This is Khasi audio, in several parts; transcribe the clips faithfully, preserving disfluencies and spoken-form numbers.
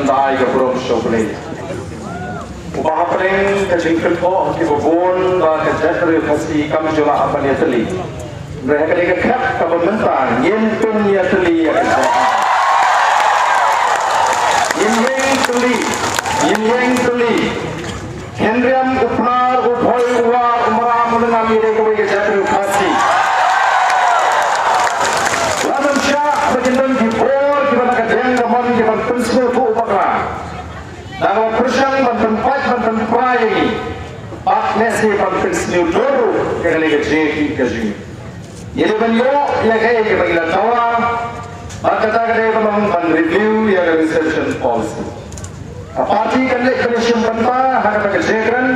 Dei ka burom sha U Blei uba hapdeng ka jingkynnoh kiba bun ba ka jaitbynriew Khasi kam ju lah ban ïatylli. Hynrei ha kane ka khep kaba mynta ngin pynïatylli ïa ka jait. Ngin ïeng tylli, ngin ïeng tylli. Khynriam u Pnar, u Bhoi, u War, u Mram, u Lyngngam, ïa dei kawei ka jaitbynriew Khasi. Lada ym shah ba kin don ki bor kiba na ka diang ka mon kiban pynsngewthuh bakla. Nang ba pyrshang ban pynpait ban pynpra ïa ngi. Bad lehse ban pynsniew dur ïa kane ka jingïakhih ka jong ngi. Ngi dei ban ïoh ïa kaei kaba ngi la dawa. Bad kata ka dei ban long ban review ïa ka reservation policy. Ka party kan leit ban ïashim bynta ha kata ka jingkren.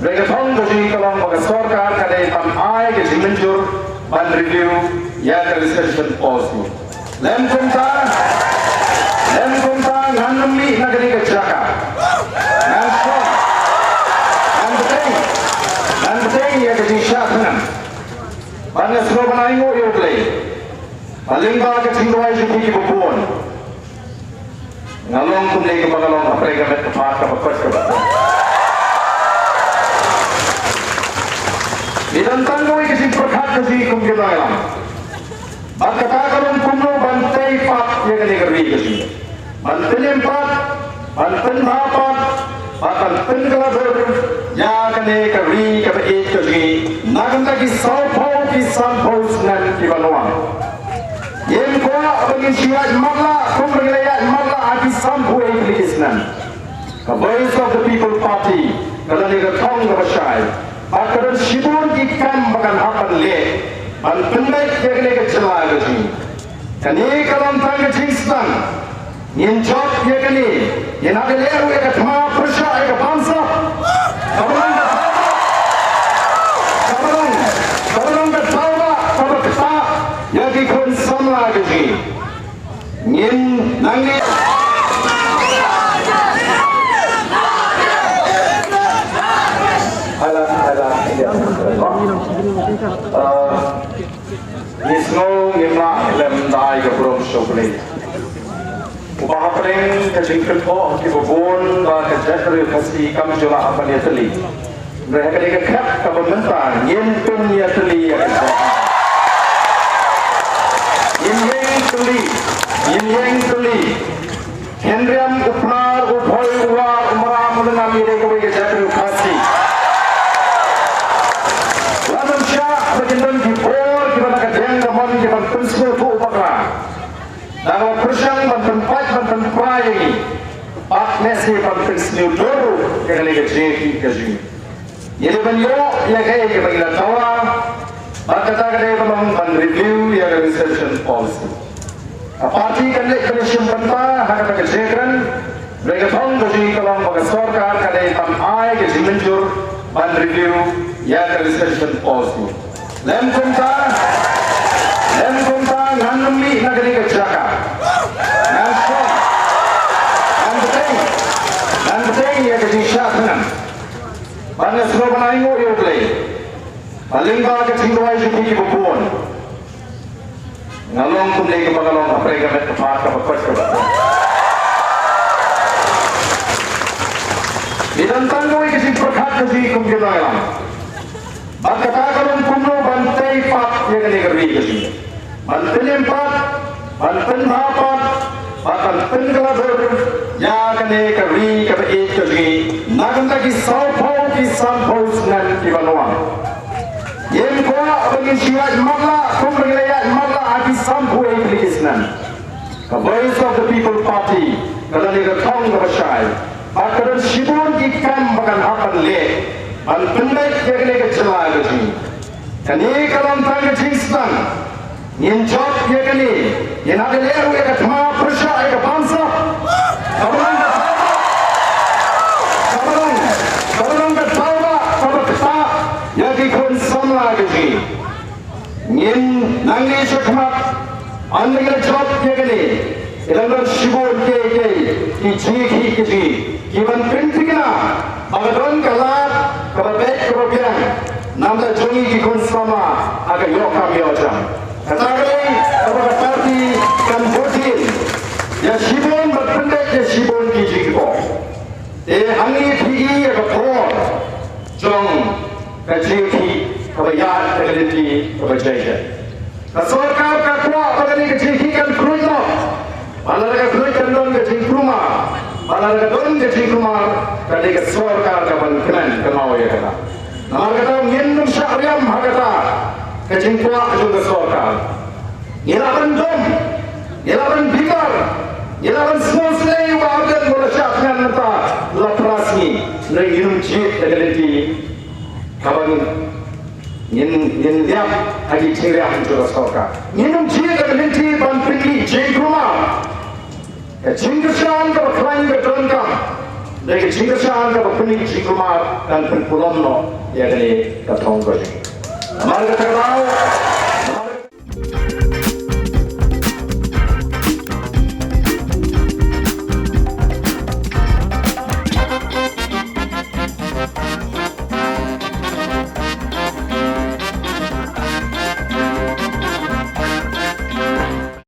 Hynrei ka thong ka jong ngi ka long ba ka sorkar ka dei ban ai ka jingmynjur ban review ïa ka reservation policy. Lem kumta, lem kumta ngan ym mih na kane ka jaka. Ngan shong, ngan bteng, ngan bteng ïa ka jingshah thngan. Bad nga sngewbha ban ainguh ïa U Blei ba lyngba ka jingduwai jong phi kiba bun, nga long kumne kaba nga long, hapdeng ka met ka phad kaba koit kaba koit. Ngi don tang kawei ka jingpyrkhat ka jong ngi kum ki nongïalam. Bad kata ka long kumno ban tei pat ïa kane ka ri ka jong ngi. Ban pynim pat, ban pynbha pat, bad ban pynkylla dur ïa kane ka ri kaba ïeit ka jong ngi na ka bynta ki sawphew ki sanphew snem kiban wan. Ngim kwah ba ngin shu ïaid matlah kumba ngi la ïaid matlah ha ki sanphew ei tylli ki snem. Ka Voice of the People Party ka don ïa ka thong kaba shai bad ka don shibun ki kam ba kan hap ban leh ban pyndait ïa kane ka jylla ka jong ngi. Kane ka long tang ka jingsdang. Ngin jop ïa kane, ngin hap ban leh ruh ïa ka thma pyrshah ïa ka bamsap. Kaba long ka, kaba long, kaba long ka daw ba kaba ktah ïa ki khun samla ka jong ngi. Ngin nangne. Alah, alah, ïa. Ah, ngi sngew ngim lah lem dei ka burom sha U Blei uba hapdeng ka jingkynnoh kiba bun ba ka jaitbynriew Khasi kam ju lah ban ïatylli. Hynrei ha kane ka khep kaba mynta ngin pynïatylli ïa ka jait. Ngin ïeng tylli, ngin ïeng tylli. Khynriam u Pnar, u Bhoi, u War, u Mram, u Lyngngam, ïa dei kawei ka jaitbynriew Khasi. Lada ym shah ba kin don ki bor kiba na ka diang ka mon kiban pynsngewthuh bakla. Nang ba pyrshang ban pynpait ban pynpra ïa ngi. Bad lehse ban pynsniew dur ïa kane ka jingïakhih ka jong ngi. Ngi dei ban ïoh ïa kaei kaba ngi la dawa. Bad kata ka dei ban long ban review ïa ka reservation policy. Ka party kan leit ban ïashim bynta ha kata ka jingkren. Hynrei ka thong ka jong ngi ka long ba ka sorkar ka dei ban ai ka jingmynjur ban review ïa ka reservation policy. Lem kumta, lem kumta ngan ym mih na kane ka jaka. Ngan shong, ngan bteng, ngan bteng ïa ka jingshah thngan. Bad nga sngewbha ban ainguh ïa U Blei ba lyngba ka jingduwai jong phi kiba bun, nga long kumne kaba nga long, hapdeng ka met ka phad kaba koit kaba koit. Ngi don tang kawei ka jingpyrkhat ka jong ngi kum ki nongïalam. Bad kata ka long kumno ban tei pat ïa kane ka ri ka jong ngi. Ban pynim pat, ban pynbha pat, bad ban pynkylla dur ïa kane ka ri kaba ïeit ka jong ngi na ka bynta ki sawphew ki sanphew snem kiban wan. Ngim kwah ba ngin shu ïaid matlah kumba ngi la ïaid matlah ha ki sanphew ei tylli ki snem. Ka Voice of the People Party ka don ïa ka thong kaba shai bad ka don shibun ki kam ba kan hap ban leh ban pyndait ïa kane ka jylla ka jong ngi. Kane ka long tang ka jingsdang. Ngin jop ïa kane, ngin hap ban leh ruh ïa ka thma pyrshah ïa ka bamsap. Kaba long ka, kaba long, kaba long ka daw ba kaba ktah ïa ki khun samla ka jong ngi. Ngin nangne shakhmat, ynda ngi la jop ïa kane, ki dang don shibun kiei kiei ki jingïakhih ki jong ngi kiban pynthikna ba ka don ka lad kaba beit kaba biang na bynta jong ngi ki khun samla ha ka ïoh kam ïoh jam. Kata ka dei kaba ka party kan bud dien ïa shibun ban pyndait ïa shibun ki jingkyrpad. Te hangne phi i ïa ka por jong ka jingkyrpad kaba ïaid da ka lynti kaba jai jai. Ka sorkar ka kwah ba kane ka jingkyrpad kan khuid noh. Ba lada ka khuid kan don ka jingkulmar. Ba lada ka don ka jingkulmar, kane ka sorkar ka ban kmen kynmaw ïa kata. Namar kata ngin ym shah riam ha kata ka jingkwah jong ka sorkar. Ngi lah ban dom, ngi lah ban bitar, ngi lah ban sngewsynei ba ha ka por ba la shah thngan mynta la phra sngi. Hynrei ngin ym jied da ka lynti kaba ngin, ngin, ngin liam ha ki jingriam jong ka sorkar. Ngin ym jied da ka lynti ban pynmih jingkulmar. Ka jingkyrshan kaba khlaiñ ka donkam. Dei ka jingkyrshan kaba pynmih jingkulmar kan pynkulmar noh ïa kane ka thong ka jong ngi. Namar kata ka daw,